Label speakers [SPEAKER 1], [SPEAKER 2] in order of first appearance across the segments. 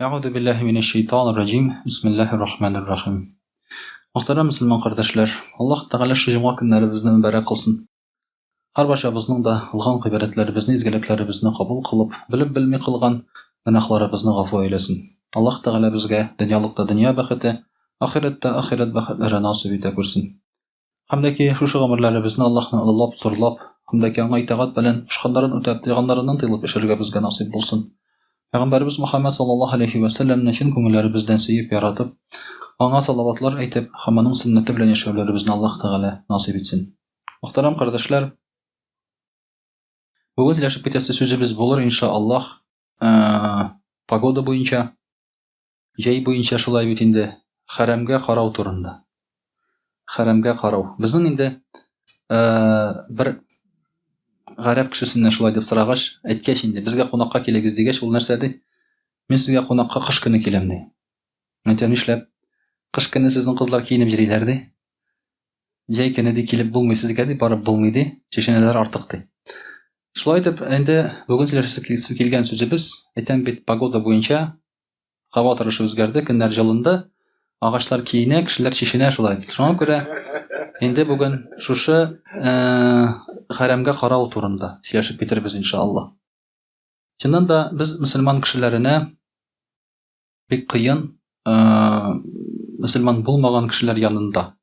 [SPEAKER 1] Әгъүзу биллаһи минәш шайтанир раҗим. Бисмиллаһир рахманир рахим. Мөхтәрәм мөселман кардәшләр, Аллаһ Тәгалә шул җомга көннәребезне мөбарәк кылсын. Һәрбарчабызның да кылган гыйбадәтләребезне, изгелекләребезне кабул кылып, белеп-белми кылган гөнаһларыбызны гафу әйләсен. Аллаһ Тәгалә безгә дөньялыкта дөнья бәхете, ахирәттә ахирәт бәхетләре насыйп итә күрсен. Һәм дә ки, шушы гомерләребезне Аллаһны олылап, зурлап, һәм дә ки, Аңа итагать белән, кушканнарын үтәп, тыйганнарыннан тыелып яшәргә безгә насыйп булсын. Пәйгамбәребез Мөхәммәд саллаллаһу алейһи вә сәлләмне чын күңелләребездән сөеп, яратып, аңа салаватлар әйтеп һәм аның сөннәте белән яшәүләребезне Аллаһ Тәгалә насыйп итсен. Мөхтәрәм кардәшләр, бүген сөйләшеп китәсе сүзебез булыр, инша Аллаһ, погода буенча. Җәй буенча шулай бит инде, хәрәмгә карау турында. Хәрәмгә карау. Безнең инде бер гарәп кешесеннән шулай дип сорагач, әйткәч инде, безгә кунакка килегез дигәч, ул нәрсә ди? Мин сезгә кунакка кыш көне киләм ди. Мин әйтәм, нишләп? Кыш көне сезнең кызлар киенеп йөриләр ди. Җәй көне ди килеп булмый сезгә ди, барып булмый ди, чишенәләр артык ди. Шулай итеп, инде бүген сөйләшәсе килгән сүзебез, әйтәм бит, погода буенча һава торышы үзгәрде, көннәр җылынды, агачлар киенә, кешеләр чишенә шулай. Шуңа күрә инде бүген шушы хәрәмгә карау турында сөйләшеп китербез иншалла. Чыннан да без мөселман кешеләренә бик кыен мөселман булмаган кешеләр янында.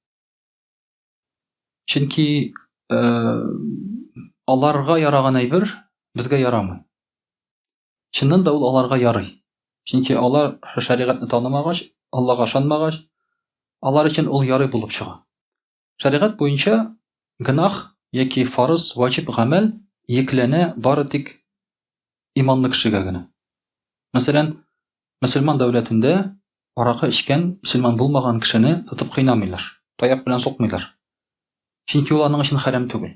[SPEAKER 1] Чөнки аларга яраган әйбер безгә ярамый. Чыннан да ул аларга ярый. Чөнки алар шәригатьне танымагач, Аллага ышанмагач, алар өчен ул ярый булып чыга. Шәригать буенча гөнаһ яки фарыз, ваҗиб гамәл йөкләнә бары тик иманлы кешегә генә. Мәсәлән, мөселман дәүләтендә аракы эчкән мөселман булмаган кешене тотып кыйнамыйлар, таяк белән сукмыйлар. Чөнки ул аның өчен хәрам түгел.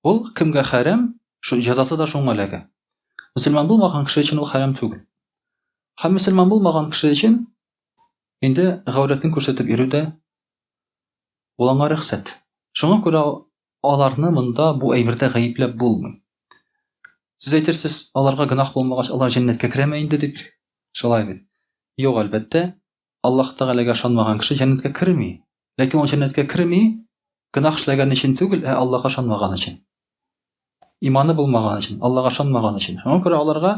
[SPEAKER 1] Ул кемгә хәрам, шу җәзасы да шуңа эләгә. Мөселман булмаган кеше өчен ул хәрам түгел. Һәм мөселман булмаган кеше өчен инде гаурәтен күрсәтеп йөрү дә ул аңа рөхсәт. Шуңа күрә аларны монда бу әйбердә гаепләп булмый. Сез әйтерсез, аларга гөнаһ булмагач, алар җәннәткә керәме инде дип. Шулай бит. Юк, әлбәттә, Аллаһ Тәгаләгә ышанмаган кеше җәннәткә керми. Ләкин ул җәннәткә керми, гөнаһ эшләгән өчен түгел, ә Аллаһка ышанмаган өчен. Иманы булмаган өчен, Аллаһка ышанмаган өчен. Шуңа күрә аларга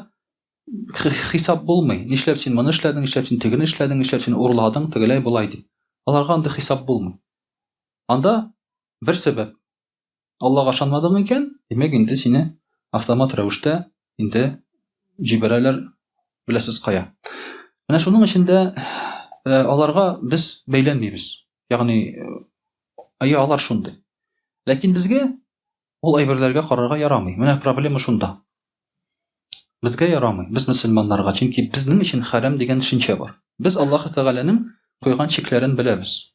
[SPEAKER 1] хисап булмый. Нишләп син моны эшләдең, нишләп син тегене эшләдең, нишләп син урладың, тегеләй болай дип. Аларга андый хисап булмый. Анда бер сәбәп. Аллага ышанмадың икән, димәк, инде сине автомат рәвештә инде җибәрәләр, беләсез кая. Менә шуның өчен дә э, аларга без бәйләнмибез. Ягъни, э, әйе, алар шундый. Ләкин безгә ул әйберләргә карарга ярамый. Менә проблема шунда. Безгә ярамый, без мөселманнарга, чөнки безнең өчен хәрам дигән төшенчә бар. Без Аллаһ Тәгаләнең куйган чикләрен беләбез.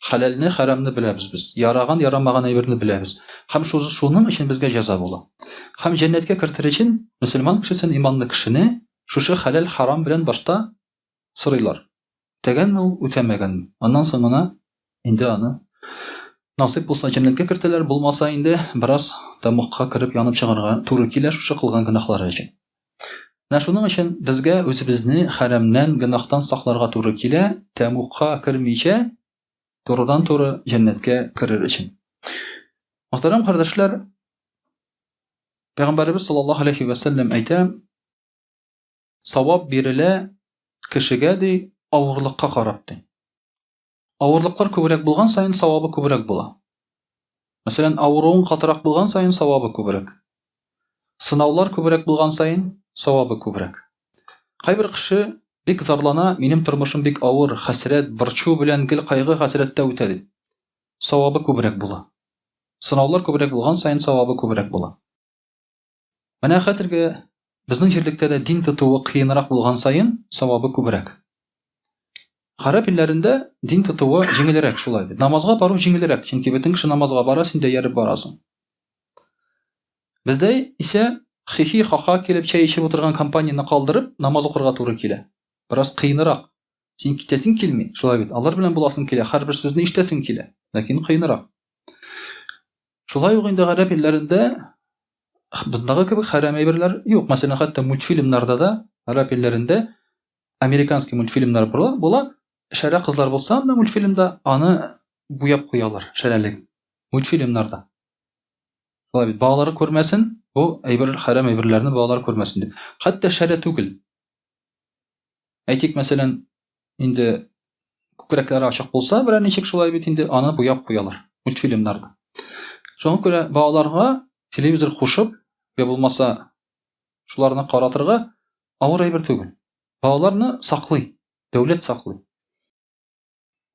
[SPEAKER 1] Хәләлне, хәрамны беләбез без. Яраган, ярамаган әйберне беләбез. Һәм шуның өчен безгә җәза була. Һәм җәннәткә кертер өчен мөселман кешесен, иманлы кешене шушы хәләл, харам белән башта сорыйлар. Үтәгәнме ул, үтәмәгәнме? Аннан соң гына инде аны насыйп булса җәннәткә кертәләр, булмаса инде бераз тәмугка кереп янып чыгарга туры килә шушы кылган гөнаһлары өчен. Менә шуның өчен безгә үзебезне хәрәмнән, гөнаһтан сакларга туры килә, тәмугка кермичә, турыдан-туры җәннәткә керер өчен. Мөхтәрәм кардәшләр, Пәйгамбәребез саллаллаһу алейхи ва сәлләм әйтә, савап бирелә кешегә ди, авырлыкка карап ди. Авырлыклар күбрәк булган саен савабы күбрәк була. Мәсәлән, авыруың катырак булган саен савабы күбрәк. Сынаулар күбрәк булган саен савабы күбрәк. Кайбер кеше бик зарлана, минем тормышым бик авыр, хәсрәт, борчу белән гел кайгы хәсрәттә үтә дип. Савабы күбрәк була. Сынаулар күбрәк булган саен савабы күбрәк була. Менә хәзерге безнең җирлектә дә дин тотуы кыенрак булган саен савабы күбрәк. Гарәп илләрендә дин тотуы җиңелрәк шулай бит. Намазга бару җиңелрәк, чөнки бөтен кеше намазга бара, син дә ияреп барасың. Бездә исә хихи хаха килеп чәй эчеп утырган компанияне калдырып намаз укырга туры килә. Бераз кыенрак. Син китәсең килми, шулай бит. Алар белән буласың килә, һәрбер сүзне ишетәсең килә, ләкин кыенрак. Шулай ук инде гарәп илләрендә бездәге кебек хәрам әйберләр юк. Мәсәлән, хәтта мультфильмнарда да Гарәп илләрендә американский мультфильмнар була, була. Шәрә кызлар булса, анда мультфильмда аны буяп куялар, шәрәлек. Мультфильмнарда. Шулай бит, балалары күрмәсен, бу әйбер хәрам әйберләрне балалар күрмәсен дип. Хәтта шәрә түгел. Әйтик, мәсәлән, инде күкрәкләре ачык булса, берәр ничек шулай бит инде аны буяп куялар мультфильмнарда. Шуңа күрә балаларга телевизор кушып, я булмаса шуларны каратырга авыр әйбер түгел. Балаларны саклый, дәүләт саклый.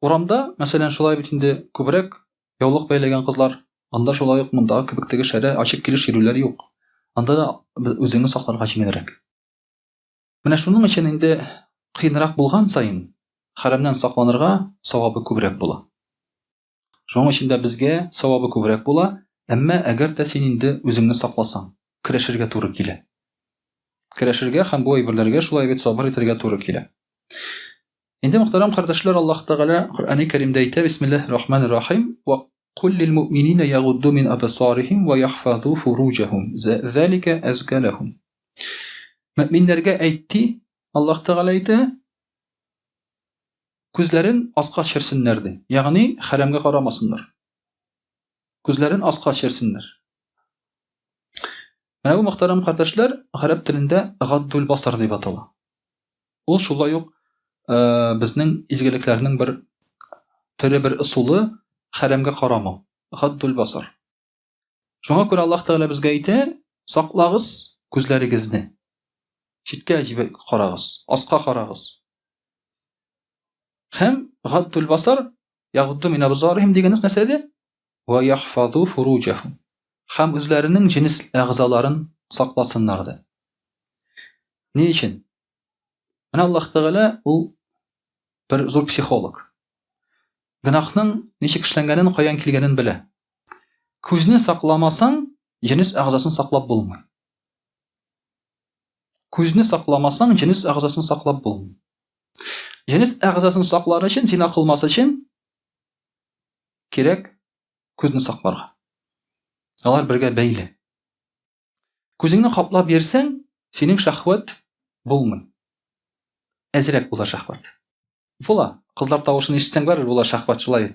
[SPEAKER 1] Урамда, мәсәлән, шулай бит инде күбрәк яулык бәйләгән кызлар, анда шулай ук мондагы кебек теге шәрә ачык килеш йөрүләр юк. Анда да үзеңне сакларга җиңелрәк. Менә шуның өчен инде кыенрак булган саен хәрәмнән сакланырга савабы күбрәк була. Шуның өчен дә безгә савабы күбрәк була, әмма әгәр дә син инде үзеңне сакласаң, көрәшергә туры килә. Көрәшергә һәм бу әйберләргә шулай бит сабыр итәргә туры килә. Инде мөхтәрәм кардәшләр, Аллаһ Тәгалә Коръәни Кәримдә әйтә, Бисмиллаһир Рахманир Рахим, ва кул лил муъминина ягудду мин абсарихим ва яхфазу фуруҗахум, залика азка лахум. Мөэминнәргә әйт ди, Аллаһ Тәгалә әйтә, күзләрен аска төшерсеннәр ди. Ягъни хәрәмгә карамасыннар. Күзләрен аска төшерсеннәр. Менә бу мөхтәрәм кардәшләр гарәп телендә гаддул басар дип атала. Ул шулай ук э, безнең изгелекләрнең бер төре бер ысулы хәрәмгә карамау. Гаддул басар. Шуңа күрә Аллаһ Тәгалә безгә әйтә, саклагыз күзләрегезне. Читкә җибә карагыз, аска карагыз. Һәм гаддул басар, ягудду мин абзарихим дигәнебез нәрсә иде? Ва яхфазу фуруҗахум. Һәм үзләренең җенес әгъзаларын сакласыннар ди. Ни өчен? Менә Аллаһ Тәгалә ул бер зур психолог. Гөнаһның ничек эшләнгәнен, каян килгәнен белә. Күзне сакламасаң, җенес әгъзасын саклап булмый. Күзне сакламасаң, җенес әгъзасын саклап булмый. Җенес әгъзасын саклар өчен, зина кылмас өчен кирәк күзне сакларга. Алар бергә бәйле. Күзеңне каплап йөрсәң, синең шәһвәт булмый. Әзрәк була шәһвәт. Була. Кызлар тавышын ишетсәң барыбер була шәһвәт шулай.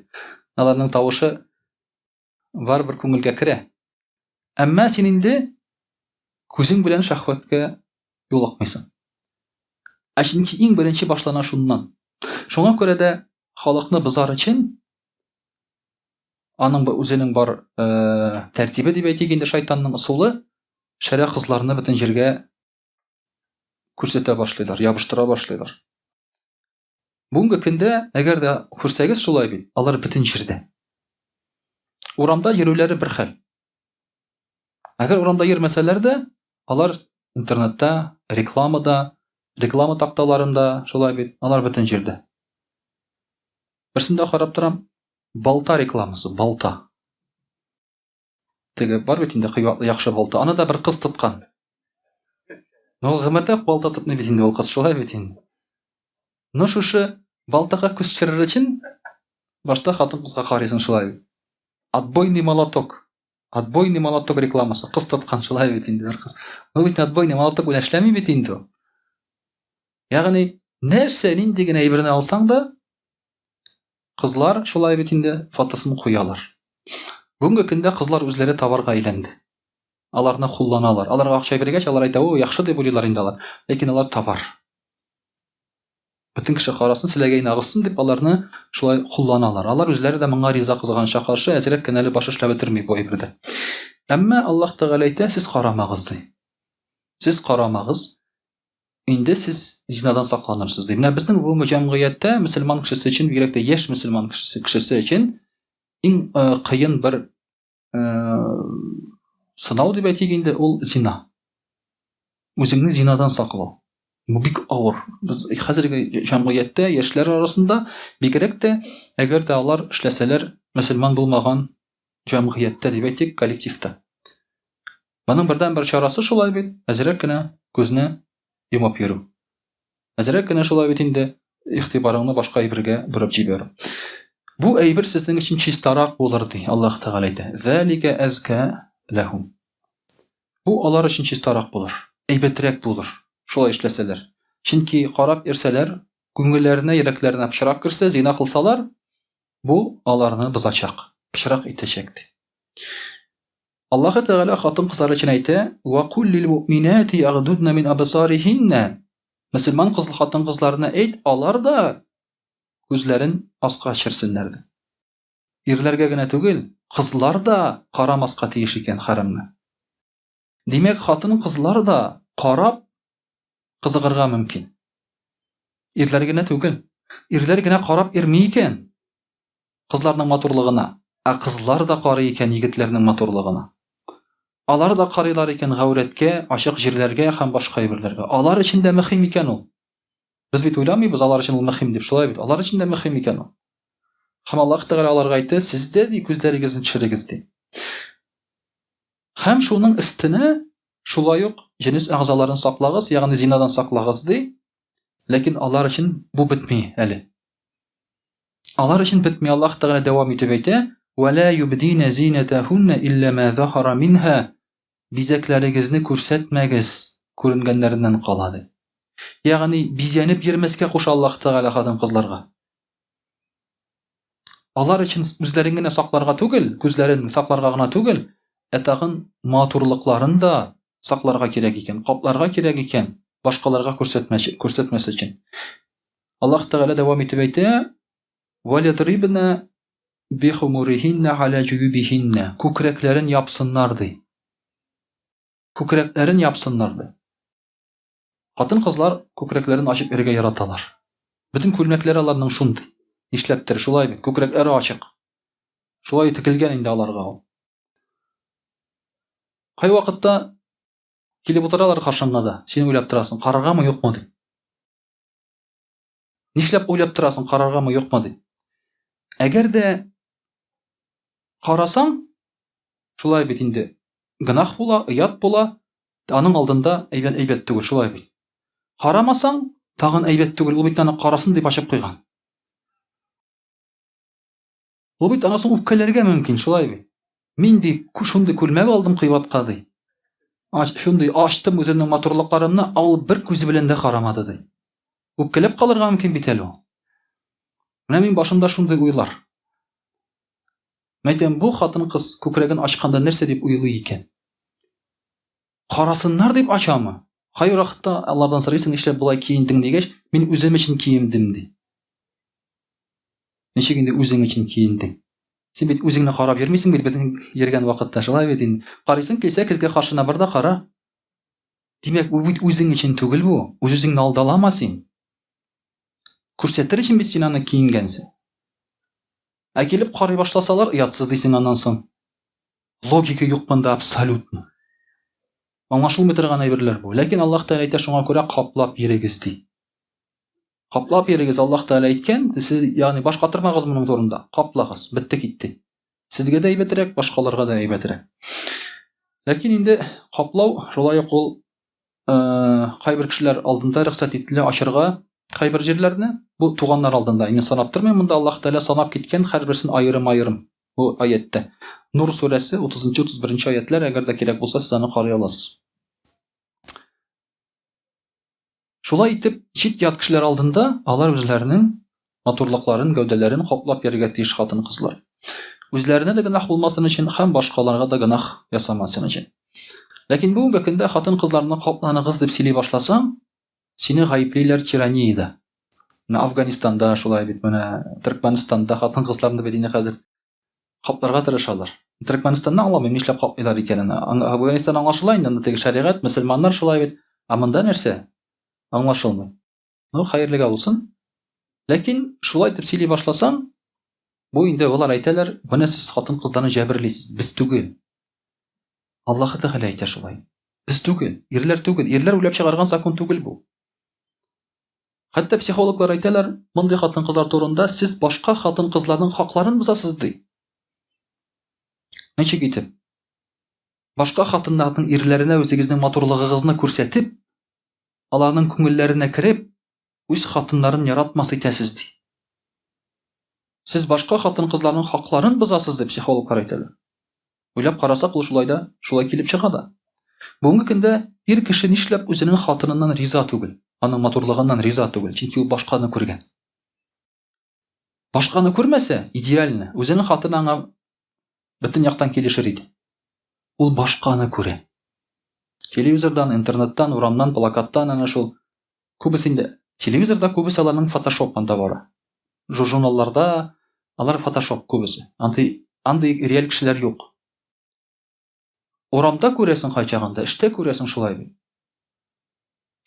[SPEAKER 1] Аларның тавышы барыбер күңелгә керә. Әмма син инде күзең белән шәһвәткә юлыкмыйсың. Ә чөнки иң беренче башлана шуннан. Шуңа күрә дә халыкны бозар өчен аның үзенең бар э, тәртибе дип әйтик инде шайтанның ысулы шәрә кызларны бөтен җиргә күрсәтә башлыйлар, ябыштыра башлыйлар. Бүгенге көндә, әгәр дә күрсәгез шулай бит, алар бөтен җирдә. Урамда йөрүләре бер хәл. Әгәр урамда йөрмәсәләр дә, алар интернетта, рекламада, реклама такталарында, шулай бит, алар бөтен җирдә. Берсендә карап торам, балта рекламасы, балта. Теге бар бит инде кыйбатлы яхшы балта. Аны да бер кыз тоткан. Ну, ул гомердә балта тотмый бит инде ул кыз, шулай бит инде. Ну, шушы балтага күз төшерер өчен башта хатын-кызга карыйсың шулай бит. Отбойный молоток. Отбойный молоток рекламасы. Кыз тоткан шулай бит инде бер кыз. Ну бит отбойный молоток белән эшләми бит инде ул. Ягъни нәрсә нинди генә әйберне алсаң да, кызлар шулай бит инде фотосын куялар. Бүгенге көндә кызлар үзләре товарга әйләнде. Аларны кулланалар. Аларга акча биргәч, алар әйтә, "О, яхшы" дип уйлыйлар инде алар. Ләкин алар товар. Бөтен кеше карасын, селәгәен агызсын дип аларны шулай кулланалар. Алар үзләре дә моңа риза кызганычка каршы, әзрәк кенә әле баш эшләп бетерми бу әйбердә. Әмма Аллаһ Тәгалә әйтә, сез карамагыз ди. Сез карамагыз, инде сез зинадан сакланырсыз ди. Менә безнең бүгенге җәмгыятьтә мөселман кешесе өчен, бигрәк тә яшь мөселман кешесе, кешесе өчен иң э, кыен бер э, сынау дип әйтик инде, ул зина. Үзеңне зинадан саклау. Бу бик авыр. Без хәзерге җәмгыятьтә яшьләр арасында бигрәк тә, әгәр дә алар эшләсәләр, мөселман булмаган җәмгыятьтә дип әйтик, коллективта. Моның бердән-бер чарасы шулай бит, әзрәк кенә күзне йомып йөрү. Әзрәк кенә шулай бит инде, игътибарыңны башка әйбергә борып җибәрү. Бу әйбер сезнең өчен чистарак булыр, ди Аллаһ Тәгалә әйтә. Зәлика әзка ләһум. Бу алар өчен чистарак булыр, әйбәтрәк булыр. Шулай эшләсәләр. Чөнки карап йөрсәләр, күңелләренә, йөрәкләренә пычрак керсә, зина кылсалар, бу аларны бозачак, пычрак итәчәк ди. Аллаһы Тәгалә хатын-кызлар өчен әйтә: "Ва кул лил муъминати ягъдудна мин абсарихинна". Мөселман кыз хатын-кызларына әйт, алар да күзләрен аска төшерсеннәр ди. Ирләргә генә түгел, кызлар да карамаска тиеш икән хәрамны. Димәк, хатын-кызлар да карап кызыгырга мөмкин. Ирләр генә түгел. Ирләр генә карап йөрми икән кызларның матурлыгына, ә кызлар да карый икән егетләрнең матурлыгына. Алар да карыйлар икән гаурәткә, ачык җирләргә һәм башка әйберләргә. Алар өчен дә мөһим икән ул. Без бит уйламыйбыз алар өчен ул мөһим дип, шулай бит. Алар өчен дә мөһим икән ул. Һәм Аллаһ Тәгалә аларга әйтте, сез дә ди күзләрегезне төшерегез ди. Һәм шуның өстенә шулай ук җенес әгъзаларын саклагыз, ягъни зинадан саклагыз ди. Ләкин алар өчен бу бетми әле. Алар өчен бетми, Аллаһ Тәгалә дәвам итеп әйтә: "Ва ла юбдина зинатахунна илла ма захара минха". Бизәкләрегезне күрсәтмәгез, күренгәннәреннән кала ди. Ягъни бизәнеп йөрмәскә куша Аллаһ Тәгалә хатын-кызларга. Алар өчен үзләрен генә сакларга түгел, күзләрен сакларга гына түгел, ә тагын матурлыкларын да сакларга кирәк икән, капларга кирәк икән, башкаларга күрсәтмәс, күрсәтмәс өчен. Аллаһ Тәгалә дәвам итеп әйтә: "Валyaдрибна бихумурихинна аля җуюбихинна". Күкрәкләрен япсыннар ди. Күкрәкләрен япсыннар ди. Хатын-кызлар күкрәкләрен ачып йөрергә яраталар. Бөтен күлмәкләре аларның шундый. Нишләптер, шулай бит, күкрәкләре ачык. Шулай текелгән инде аларга ул. Кайвакытта килеп утыралар каршыңа да, син уйлап торасың, караргамы, юкмы дип. Нишләп уйлап торасың, караргамы, юкмы дип. Әгәр дә карасаң, шулай бит инде, гөнаһ була, оят була, Аның алдында әйбәт әйбәт түгел, шулай бит. Карамасаң, тагын әйбәт түгел, ул бит аны карасын дип ачып куйган. Ул бит аны соң үпкәләргә мөмкин, шулай бит. Мин ди, шундый күлмәк алдым кыйбатка ди. Ач, шундый ачтым үземнең матурлыкларымны, ә ул бер күзе белән дә карамады ди. Үпкәләп калырга мөмкин бит әле ул. Менә мин башымда шундый уйлар. Мәйтәм, бу хатын-кыз күкрәген ачканда нәрсә дип уйлый икән? Карасыннар дип ачамы? Кай вакытта алардан сорыйсың, нишләп болай киендең дигәч, мин үзем өчен киендем ди. Ничек инде үзең өчен киендең? Син бит үзеңне карап йөрмисең бит безнең йөргән вакытта, шулай бит инде. Карыйсың килсә, көзгә каршына бар да кара. Димәк, бу бит үзең өчен түгел бу. Үз-үзеңне алдалама син. Күрсәтер өчен бит син аны киенгәнсең. Ә килеп карый башласалар, оятсыз дисең аннан соң. Логика юк монда абсолютно. Аңлашылмый торган әйберләр бу. Ләкин Аллаһ Тәгалә әйтә, шуңа күрә каплап йөрегез ди. Каплап йөрегез, Аллаһ Тәгалә әйткән, сез ягъни баш катырмагыз моның турында. Каплагыз, бетте китте. Сезгә дә әйбәтрәк, башкаларга да әйбәтрәк. Ләкин инде каплау шулай ук ул кайбер кешеләр алдында рөхсәт ителә ачырга кайбер җирләрне, бу туганнар алдында. Инде санап тормыйм, монда Аллаһ Тәгалә санап киткән һәрберсен аерым-аерым бу аяттә. Нур сүрәсе 30-31 аятлар, әгәр дә кирәк булса, сез аны карый аласыз. Шулай итеп, чит-ят кешеләр алдында алар үзләренең матурлыкларын, гәүдәләрен каплап йөрергә тиеш хатын-кызлар. Үзләренә дә гөнаһ булмасын өчен һәм башкаларга да гөнаһ ясамасын өчен. Ләкин бүгенге көндә хатын-кызларны капланыгыз дип сөйли башласаң, сине гаеплиләр тираниядә. Менә Афганистанда шулай бит, менә Төркмәнстанда хатын-кызларны бит инде хәзер капларга тырышалар. Төркмәнстанны аңламыйм, нишләп каплыйлар икәнен. Афганистан аңлашыла инде, анда теге шәригать, мөселманнар шулай бит. Ә монда нәрсә? Аңлашылмый. Ну, хәерлегә булсын. Ләкин шулай итеп сөйли башласаң, бу инде алар әйтәләр, менә сез хатын-кызларны җәберлисез, без түгел. Аллаһы Тәгалә әйтә шулай. Без түгел, ирләр түгел, ирләр уйлап чыгарган закон түгел бу. Хәтта психологлар әйтәләр, мондый хатын-кызлар турында сез башка хатын-кызларның хакларын бозасыз ди. Ничек итеп? Башка хатыннарның ирләренә үзегезнең матурлыгыгызны күрсәтеп, аларның күңелләренә кереп, үз хатыннарын яратмас итәсез ди. Сез башка хатын-кызларның хакларын бозасыз дип психологлар әйтәләр. Уйлап карасак, ул шулай да, шулай килеп чыга да. Бүгенге көндә ир кеше нишләп үзенең хатыныннан риза түгел, аның матурлыгыннан риза түгел, чөнки ул башканы күргән. Башканы күрмәсә, идеально, үзенең хатыны аңа бөтен яктан килешер иде. Ул башканы күрә. Телевизордан, интернеттан, урамнан, плакаттан әнә шул. Күбесе инде телевизорда күбесе аларның фотошоп анда бара. Журналларда алар фотошоп күбесе. Андый андый реаль кешеләр юк. Урамда күрәсең кайчагында, эштә күрәсең шулай бит.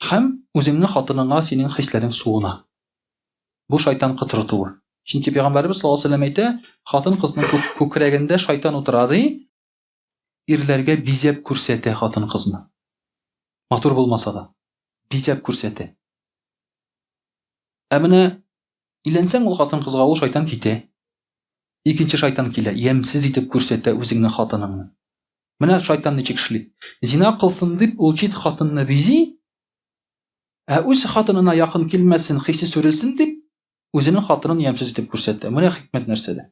[SPEAKER 1] Һәм үзеңнең хатыныңа синең хисләрең суына. Бу шайтан котыртуы. Чөнки пәйгамбәребез саллаллаһу алейһи вәсәлләм әйтә, хатын-кызның күкрәгендә шайтан утыра ди, ирләргә бизәп күрсәтә хатын-кызны. Матур булмаса да, бизәп күрсәтә. Ә менә Өйләнсәң ул хатын-кызга ул шайтан китә. Икенче шайтан килә, ямьсез итеп күрсәтә үзеңне хатыныңны. Менә шайтан ничек эшли. Зина кылсын дип ул чит хатынны бизи, ә үз хатынына якын килмәсен, хисе сүрелсен дип, үзенең хатынын ямьсез итеп күрсәтә. Менә хикмәт нәрсәдә.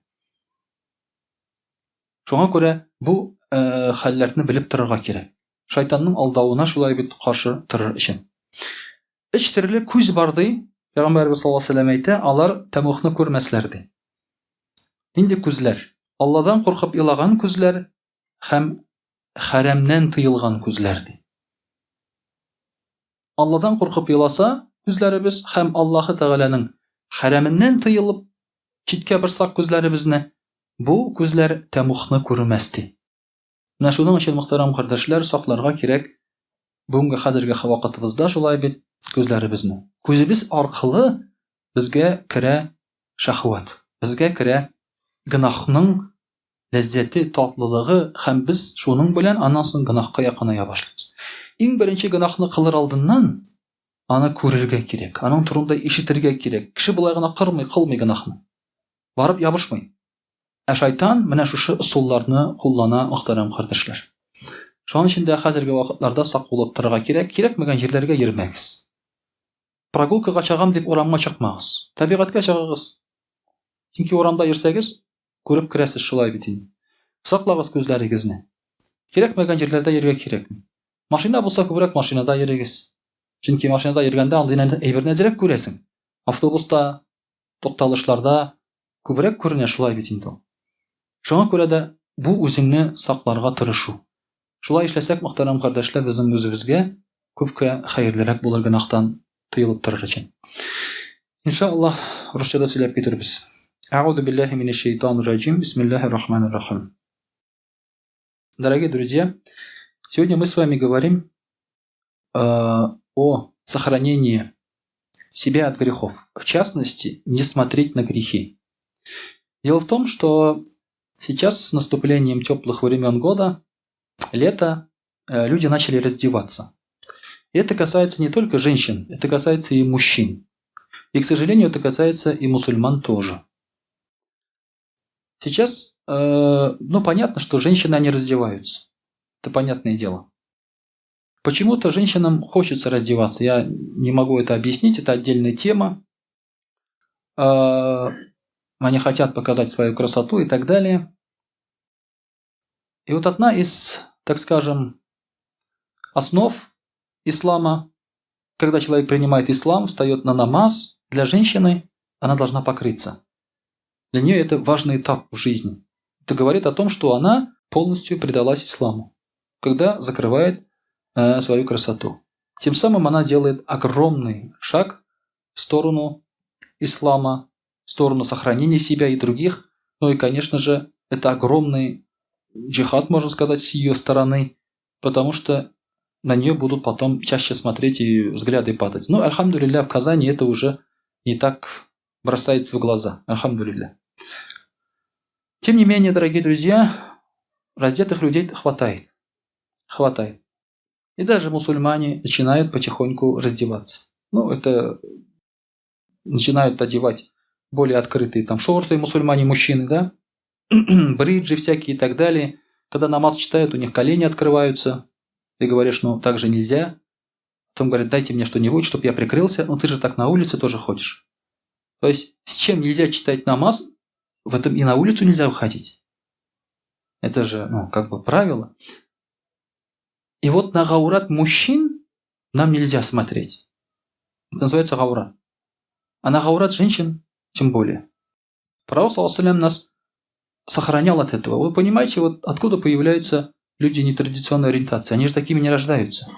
[SPEAKER 1] Шуңа күрә бу э, хәлләрне белеп торырга кирәк. Шайтанның алдавына шулай бит каршы торыр өчен. Өч төрле күз бар ди, Пәйгамбәребез саллаллаһу алейһи вәсәлләм әйтә, алар тәмугны күрмәсләр ди. Нинди күзләр? Алладан куркып елаган күзләр һәм хәрәмнән тыелган күзләр ди. Алладан куркып еласа күзләребез һәм Аллаһы Тәгаләнең хәрәменнән тыелып читкә борсак күзләребезне, бу күзләр тәмугны күрмәс ди. Менә шуның өчен, мөхтәрәм кардәшләр, сакларга кирәк бүгенге хәзерге вакытыбызда шулай бит күзләребезне. Күзебез аркылы безгә керә шәһвәт, безгә керә гөнаһның ләззәте, татлылыгы һәм без шуның белән аннан соң гөнаһка якыная башлыйбыз. Иң беренче гөнаһны кылыр алдыннан аны күрергә кирәк, аның турында ишетергә кирәк. Кеше болай гына кырмый, кылмый гөнаһны. Барып ябышмый. Ә шайтан менә шушы ысулларны куллана, мөхтәрәм кардәшләр. Шуның өчен дә хәзерге вакытларда сак булып торырга кирәк, кирәкмәгән җирләргә йөрмәгез. Прогулкага чыгам дип урамга чыкмагыз. Табигатькә чыгыгыз. Чөнки урамда йөрсәгез, күреп керәсез шулай бит инде. Саклагыз күзләрегезне. Кирәкмәгән җирләрдә йөрергә кирәкми. Машина булса, күбрәк машинада йөрегез. Чөнки машинада йөргәндә андый әйберне әзрәк күрәсең. Автобуста, тукталышларда күбрәк күренә шулай бит инде ул. Шуңа күрә дә бу үзеңне сакларга тырышу. Шулай эшләсәк, мөхтәрәм кардәшләр, безнең үзебезгә күпкә хәерлерәк булыр гөнаһтан тыелып торыр өчен. Иншаллаһ, русча да сөйләп китербез. Әгъузу биллаһи минәш шайтанир раҗим. Бисмиллаһир рахманир рахим. Дорогие друзья, сегодня мы с вами говорим о сохранении себя от грехов. В частности, не смотреть на грехи. Дело в том, что сейчас с наступлением теплых времен года, лето, люди начали раздеваться. И это касается не только женщин, это касается и мужчин. И, к сожалению, это касается и мусульман тоже. Сейчас, ну, понятно, что женщины, они раздеваются. Это понятное дело. Почему-то женщинам хочется раздеваться. Я не могу это объяснить, это отдельная тема. Они хотят показать свою красоту и так далее. И вот одна из, так скажем, основ ислама, когда человек принимает ислам, встает на намаз, для женщины она должна покрыться. Для нее это важный этап в жизни. Это говорит о том, что она полностью предалась исламу, когда закрывает свою красоту. Тем самым она делает огромный шаг в сторону ислама, в сторону сохранения себя и других. Ну и, конечно же, это огромный джихад, можно сказать, с ее стороны, потому что на нее будут потом чаще смотреть и взгляды падать. Ну, альхамдулилля, в Казани это уже не так бросается в глаза. Альхамдулилля. Тем не менее, дорогие друзья, раздетых людей хватает. Хватает. И даже мусульмане начинают потихоньку раздеваться. Ну, это начинают одевать более открытые там шорты мусульмане, мужчины, да, бриджи всякие и так далее. Когда намаз читают, у них колени открываются. Ты говоришь, ну, так же нельзя. Потом говорят, дайте мне что-нибудь, чтобы я прикрылся. Ну, ты же так на улице тоже ходишь. То есть, с чем нельзя читать намаз, в этом и на улицу нельзя выходить. Это же, ну, как бы правило. И вот на гаурат мужчин нам нельзя смотреть. Это называется гаурат. А на гаурат женщин тем более. Пророк, саллаллаху нас сохранял от этого. Вы понимаете, вот откуда появляются люди нетрадиционной ориентации? Они же такими не рождаются.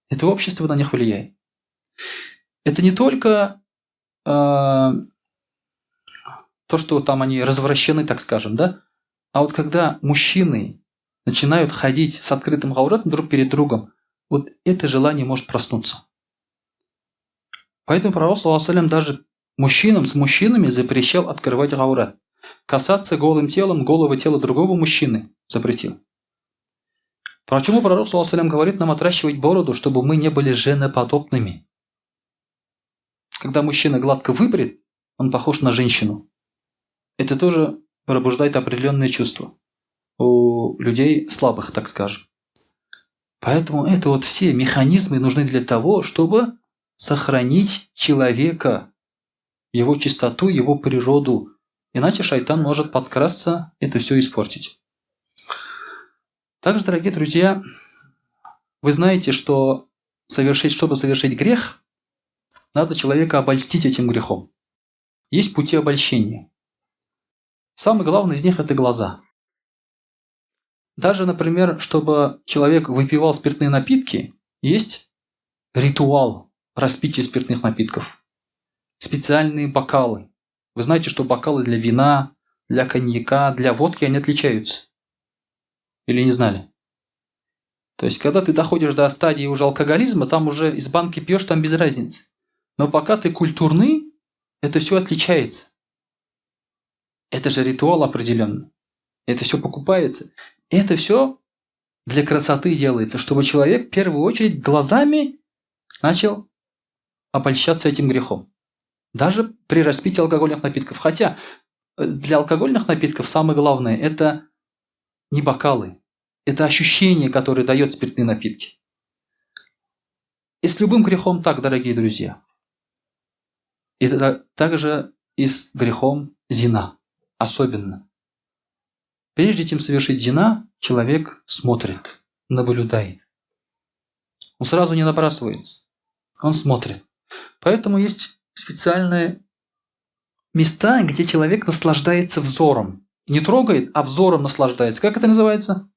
[SPEAKER 1] Это общество на них влияет. Это не только то, что там они развращены, так скажем, да? А вот когда мужчины начинают ходить с открытым гауратом друг перед другом, вот это желание может проснуться. Поэтому пророк, саллаллаху, даже мужчинам с мужчинами запрещал открывать гаурат. Касаться голым телом голого тела другого мужчины запретил. Почему пророк, саллаллаху, говорит нам отращивать бороду, чтобы мы не были женоподобными? Когда мужчина гладко выбрит, он похож на женщину. Это тоже пробуждает определенные чувства у людей слабых, так скажем. Поэтому это вот все механизмы нужны для того, чтобы сохранить человека, его чистоту, его природу. Иначе шайтан может подкрасться, это все испортить. Также, дорогие друзья, вы знаете, что чтобы совершить грех, надо человека обольстить этим грехом. Есть пути обольщения. Самый главный из них – это глаза. Даже, например, чтобы человек выпивал спиртные напитки, есть ритуал распития спиртных напитков. Специальные бокалы. Вы знаете, что бокалы для вина, для коньяка, для водки, они отличаются. Или не знали? То есть, когда ты доходишь до стадии уже алкоголизма, там уже из банки пьешь, там без разницы. Но пока ты культурный, это все отличается. Это же ритуал определенный. Это все покупается. Это все для красоты делается, чтобы человек в первую очередь глазами начал обольщаться этим грехом. Даже при распитии алкогольных напитков. Хотя для алкогольных напитков самое главное – это не бокалы. Это ощущение, которое дает спиртные напитки. И с любым грехом так, дорогие друзья. И также и с грехом зина. Особенно. Прежде чем совершить зина, человек смотрит, наблюдает. Он сразу не набрасывается. Он смотрит. Поэтому есть специальные места, где человек наслаждается взором. Не трогает, а взором наслаждается. Как это называется?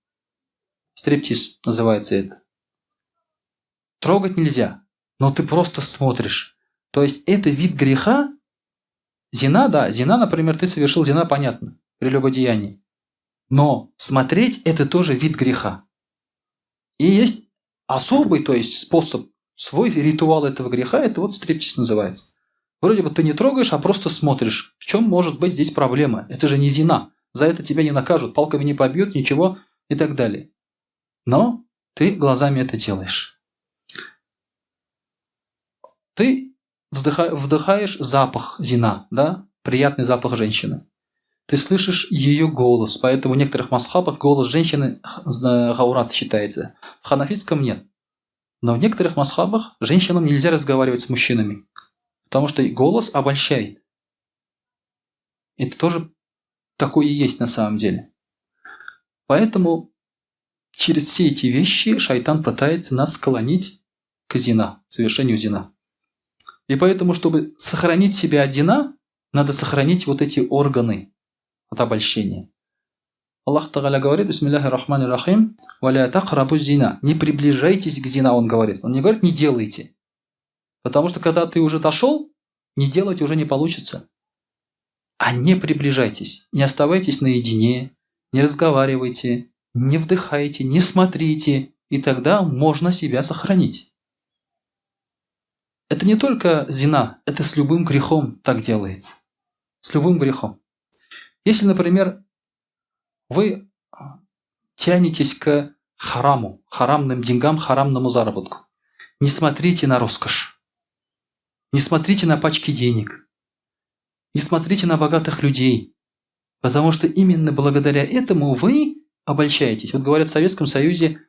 [SPEAKER 1] Стриптиз называется это. Трогать нельзя, но ты просто смотришь. То есть это вид греха. Зина, да, зина, например, ты совершил зина, понятно, прелюбодеяние. Но смотреть – это тоже вид греха. И есть особый, то есть способ, свой ритуал этого греха, это вот стриптиз называется. Вроде бы ты не трогаешь, а просто смотришь. В чем может быть здесь проблема? Это же не зина. За это тебя не накажут, палками не побьют, ничего и так далее. Но ты глазами это делаешь. Ты вдыхаешь запах зина, да? Приятный запах женщины. Ты слышишь ее голос, поэтому в некоторых мазхабах голос женщины гаурат считается. В ханафитском нет. Но в некоторых мазхабах женщинам нельзя разговаривать с мужчинами, потому что голос обольщает. Это тоже такое и есть на самом деле. Поэтому через все эти вещи шайтан пытается нас склонить к зина, совершению зина. И поэтому, чтобы сохранить себя от зина, надо сохранить вот эти органы от обольщения. Аллах Тагаля говорит, бисмиллахи рахмани рахим, валя тақрабу зина. Не приближайтесь к зина, он говорит. Он не говорит, не делайте. Потому что когда ты уже дошел, не делать уже не получится. А не приближайтесь, не оставайтесь наедине, не разговаривайте, не вдыхайте, не смотрите, и тогда можно себя сохранить. Это не только зина, это с любым грехом так делается. С любым грехом. Если, например, вы тянетесь к хараму, харамным деньгам, харамному заработку, не смотрите на роскошь, не смотрите на пачки денег, не смотрите на богатых людей, потому что именно благодаря этому вы обольщаетесь. Вот говорят, в Советском Союзе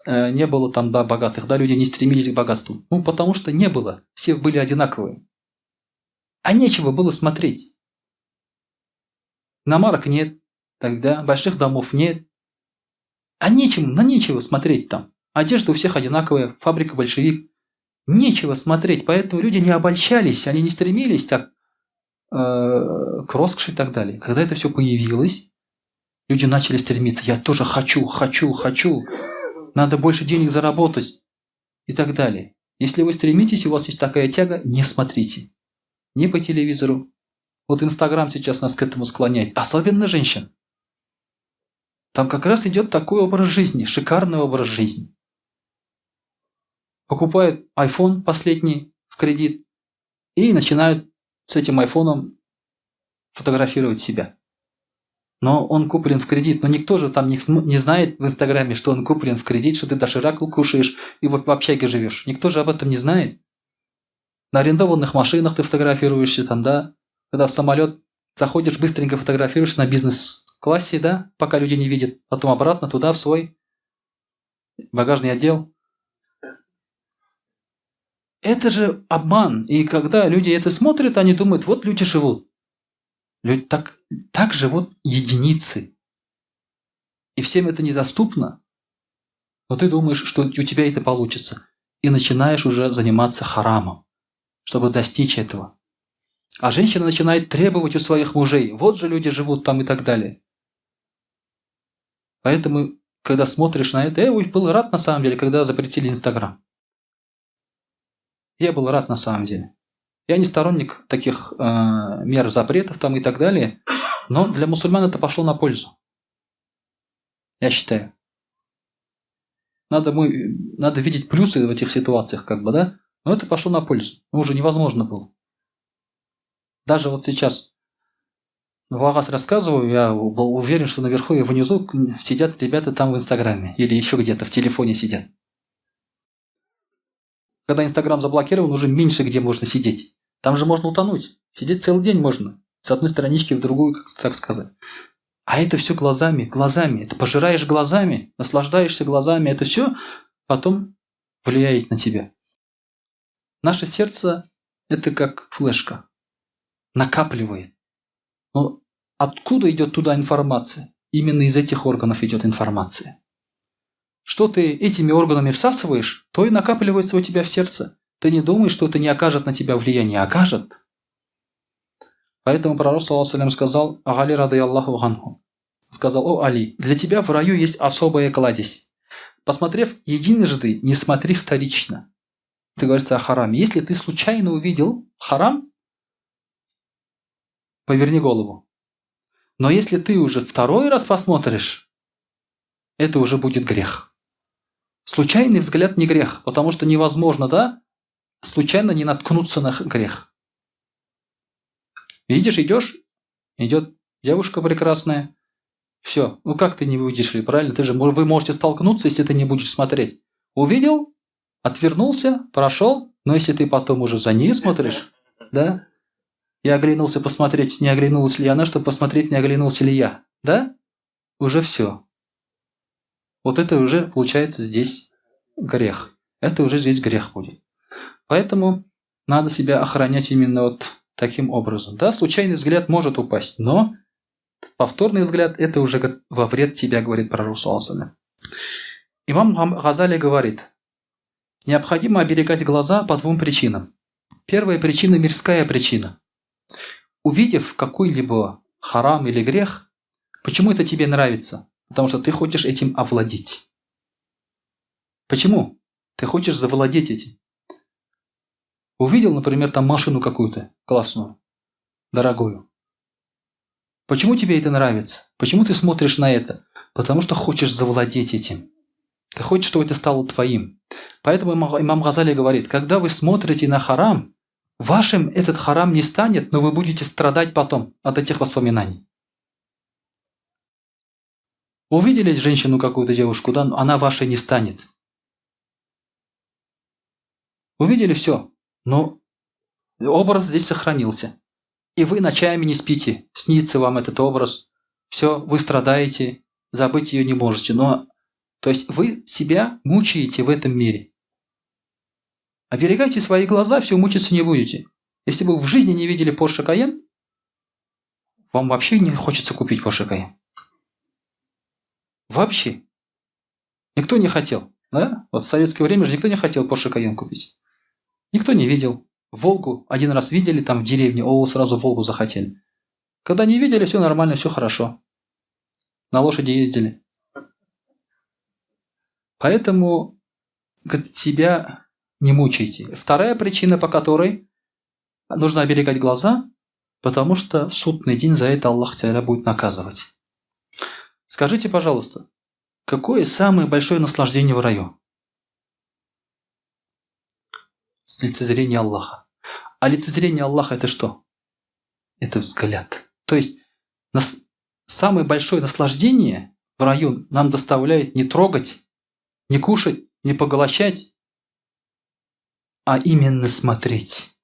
[SPEAKER 1] не было там, да, богатых, да, люди не стремились к богатству. Ну, потому что не было, все были одинаковые. А нечего было смотреть. Иномарок нет, тогда больших домов нет. А нечем, на нечего смотреть там. Одежда у всех одинаковая, фабрика «Большевик». Нечего смотреть, поэтому люди не обольщались, они не стремились так к роскоши и так далее. Когда это все появилось, люди начали стремиться. Я тоже хочу, хочу, хочу. Надо больше денег заработать и так далее. Если вы стремитесь, у вас есть такая тяга, не смотрите. Не по телевизору. Вот Инстаграм сейчас нас к этому склоняет, особенно женщин. Там как раз идет такой образ жизни, шикарный образ жизни. Покупают iPhone последний в кредит и начинают с этим айфоном фотографировать себя. Но он куплен в кредит. Но никто же там не знает в Инстаграме, что он куплен в кредит, что ты доширак кушаешь и вот в общаге живешь. Никто же об этом не знает. На арендованных машинах ты фотографируешься там, да? Когда в самолет заходишь, быстренько фотографируешь на бизнес-классе, да? Пока люди не видят. Потом обратно туда, в свой багажный отдел. Это же обман. И когда люди это смотрят, они думают, вот люди живут. Люди так живут единицы. И всем это недоступно. Но ты думаешь, что у тебя это получится. И начинаешь уже заниматься харамом, чтобы достичь этого. А женщина начинает требовать у своих мужей. Вот же люди живут там и так далее. Поэтому, когда смотришь на это, я был рад на самом деле, когда запретили Инстаграм. Я был рад на самом деле. Я не сторонник таких мер запретов там и так далее, но для мусульман это пошло на пользу. Я считаю. Надо видеть плюсы в этих ситуациях, как бы, да? Но это пошло на пользу. Ну, уже невозможно было. Даже вот сейчас вагаз рассказываю, я был уверен, что наверху и внизу сидят ребята там в Инстаграме или еще где-то в телефоне сидят. Когда Инстаграм заблокирован, уже меньше где можно сидеть. Там же можно утонуть. Сидеть целый день можно. С одной странички в другую, как так сказать. А это все глазами, глазами. Это пожираешь глазами, наслаждаешься глазами. Это все потом влияет на тебя. Наше сердце – это как флешка. Накапливает. Но откуда идет туда информация? Именно из этих органов идет информация. Что ты этими органами всасываешь, то и накапливается у тебя в сердце. Ты не думаешь, что это не окажет на тебя влияние. Окажет. Поэтому пророк, саллаллаху алейхи ва саллям, сказал Али, рады Аллаху анху. Сказал: о Али, для тебя в раю есть особая кладезь. Посмотрев единожды, не смотри вторично. Это говорится о хараме. Если ты случайно увидел харам, поверни голову. Но если ты уже второй раз посмотришь, это уже будет грех. Случайный взгляд не грех, потому что невозможно, да, случайно не наткнуться на грех. Видишь, идешь, идет девушка прекрасная, все, как ты не увидишь ее, правильно? Вы можете столкнуться, если ты не будешь смотреть. Увидел, отвернулся, прошел, но если ты потом уже за ней смотришь, да? Я оглянулся посмотреть, не оглянулась ли она, чтобы посмотреть, не оглянулся ли я, да? Уже все. Вот это уже получается здесь грех. Это уже здесь грех будет. Поэтому надо себя охранять именно вот таким образом. Да, случайный взгляд может упасть, но повторный взгляд – это уже во вред тебя, говорит пророк саллаллаху алейхи ва саллям. Имам Газали говорит, необходимо оберегать глаза по двум причинам. Первая причина – мирская причина. Увидев какой-либо харам или грех, почему это тебе нравится? Потому что ты хочешь этим овладеть. Почему? Ты хочешь завладеть этим. Увидел, например, машину какую-то классную, дорогую. Почему тебе это нравится? Почему ты смотришь на это? Потому что хочешь завладеть этим. Ты хочешь, чтобы это стало твоим. Поэтому имам Газали говорит, когда вы смотрите на харам, вашим этот харам не станет, но вы будете страдать потом от этих воспоминаний. Увидели женщину какую-то, девушку, да, она вашей не станет. Увидели все, но образ здесь сохранился. И вы ночами не спите, снится вам этот образ. Все, вы страдаете, забыть ее не можете. Но, то есть вы себя мучаете в этом мире. Оберегайте свои глаза, все, мучиться не будете. Если бы вы в жизни не видели Porsche Cayenne, вам вообще не хочется купить Porsche Cayenne. Вообще. Никто не хотел. Да? Вот в советское время же никто не хотел Porsche Cayenne купить. Никто не видел. Волгу один раз видели там в деревне, о, сразу Волгу захотели. Когда не видели, все нормально, все хорошо. На лошади ездили. Поэтому, говорит, себя не мучайте. Вторая причина, по которой нужно оберегать глаза, потому что в судный день за это Аллах Тааля будет наказывать. Скажите, пожалуйста, какое самое большое наслаждение в раю? Лицезрение Аллаха. А лицезрение Аллаха это что? Это взгляд. То есть самое большое наслаждение в раю нам доставляет не трогать, не кушать, не поглощать, а именно смотреть.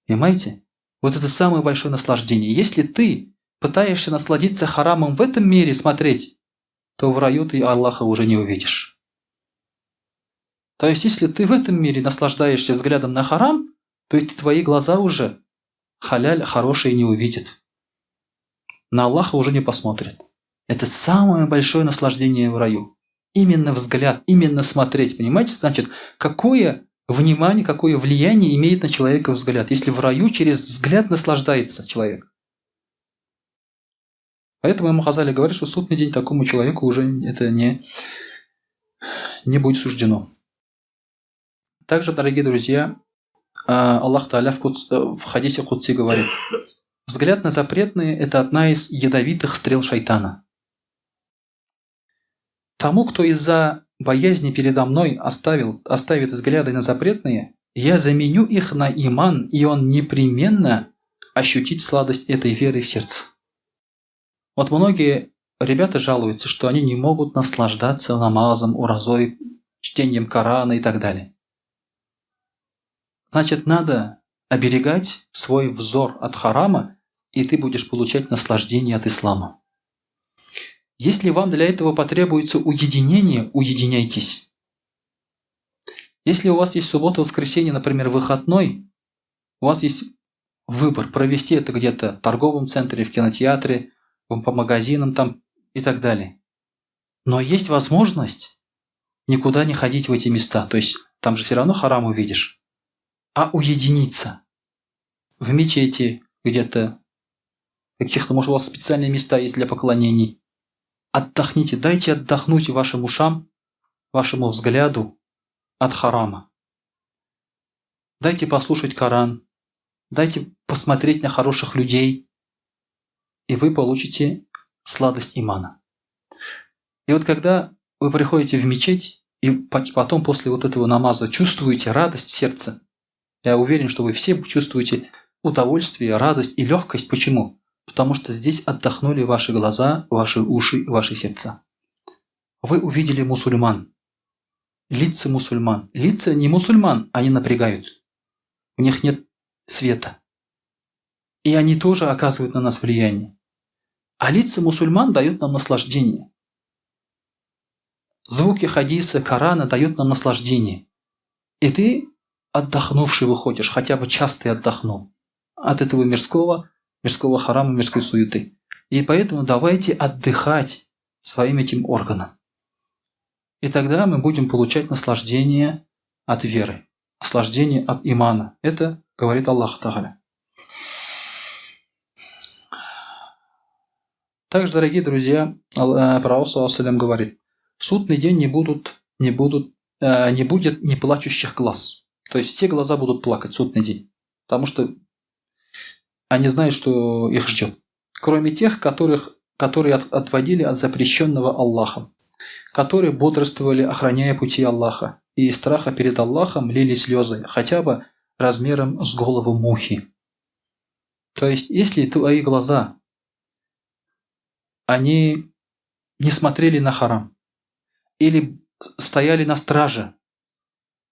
[SPEAKER 1] Понимаете? Вот это самое большое наслаждение. Если ты пытаешься насладиться харамом в этом мире, смотреть, то в раю ты Аллаха уже не увидишь. То есть, если ты в этом мире наслаждаешься взглядом на харам, то и твои глаза уже халяль хорошие не увидят. На Аллаха уже не посмотрят. Это самое большое наслаждение в раю. Именно взгляд, именно смотреть, понимаете? Значит, какое внимание, какое влияние имеет на человека взгляд, если в раю через взгляд наслаждается человек. Поэтому Имам Газали говорит, что в судный день такому человеку уже это не будет суждено. Также, дорогие друзья, Аллах Тааля в хадисе Кудси говорит, взгляд на запретные – это одна из ядовитых стрел шайтана. Тому, кто из-за боязни передо мной оставит взгляды на запретные, я заменю их на иман, и он непременно ощутит сладость этой веры в сердце. Вот многие ребята жалуются, что они не могут наслаждаться намазом, уразой, чтением Корана и так далее. Значит, надо оберегать свой взор от харама, и ты будешь получать наслаждение от ислама. Если вам для этого потребуется уединение, уединяйтесь. Если у вас есть суббота, воскресенье, например, выходной, у вас есть выбор провести это где-то в торговом центре, в кинотеатре, по магазинам там и так далее. Но есть возможность никуда не ходить в эти места, то есть там же все равно харам увидишь, а уединиться в мечети где-то, каких-то, может, у вас специальные места есть для поклонений. Отдохните, дайте отдохнуть вашим ушам, вашему взгляду от харама. Дайте послушать Коран, дайте посмотреть на хороших людей, и вы получите сладость имана. И вот когда вы приходите в мечеть, и потом после вот этого намаза чувствуете радость в сердце, я уверен, что вы все чувствуете удовольствие, радость и легкость. Почему? Потому что здесь отдохнули ваши глаза, ваши уши, ваши сердца. Вы увидели мусульман, лица мусульман. Лица не мусульман, они напрягают. У них нет света. И они тоже оказывают на нас влияние. А лица мусульман дают нам наслаждение. Звуки хадиса, Корана дают нам наслаждение. И ты, отдохнувший, выходишь, хотя бы час ты отдохнул от этого мирского харама, мирской суеты. И поэтому давайте отдыхать своим этим органом. И тогда мы будем получать наслаждение от веры, наслаждение от имана. Это говорит Аллах Тааля. Также, дорогие друзья, Пророк саллаллаху алейхи ва саллям говорит, в судный день не будет неплачущих глаз. То есть все глаза будут плакать в судный день, потому что они знают, что их ждет. Кроме тех, которые отводили от запрещенного Аллахом, которые бодрствовали, охраняя пути Аллаха, и из страха перед Аллахом лили слезы, хотя бы размером с голову мухи. То есть, если твои глаза, они не смотрели на харам, или стояли на страже,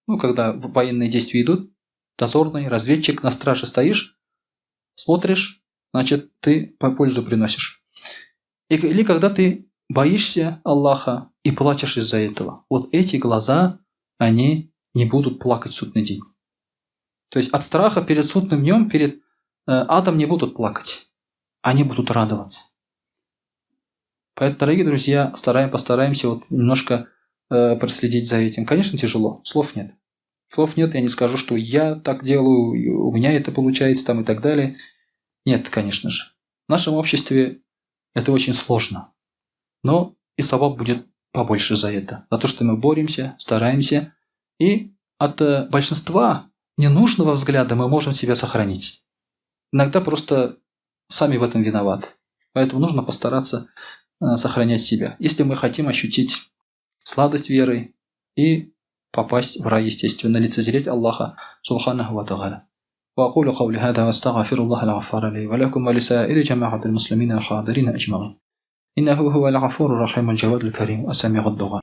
[SPEAKER 1] ну, когда военные действия идут, дозорный, разведчик, на страже стоишь, смотришь, значит, ты пользу приносишь. Или когда ты боишься Аллаха и плачешь из-за этого. Вот эти глаза, они не будут плакать в судный день. То есть от страха перед судным днем, перед адом не будут плакать. Они будут радоваться. Поэтому, дорогие друзья, постараемся вот немножко проследить за этим. Конечно, тяжело, слов нет. Слов нет, я не скажу, что я так делаю, у меня это получается там и так далее. Нет, конечно же. В нашем обществе это очень сложно. Но и саваб будет побольше за это. За то, что мы боремся, стараемся. И от большинства ненужного взгляда мы можем себя сохранить. Иногда просто сами в этом виноваты. Поэтому нужно постараться сохранять себя. Если мы хотим ощутить сладость веры и попасть в рай, естественно, лицезреть Аллаха, سبحانه وتعالى. وأقول قولي هذا وأستغفر الله الغفار لي ولكم ولسائر جماعة المسلمين الحاضرين أجمعين إنه هو الغفور الرحيم الجواد الكريم السميع الدعاء.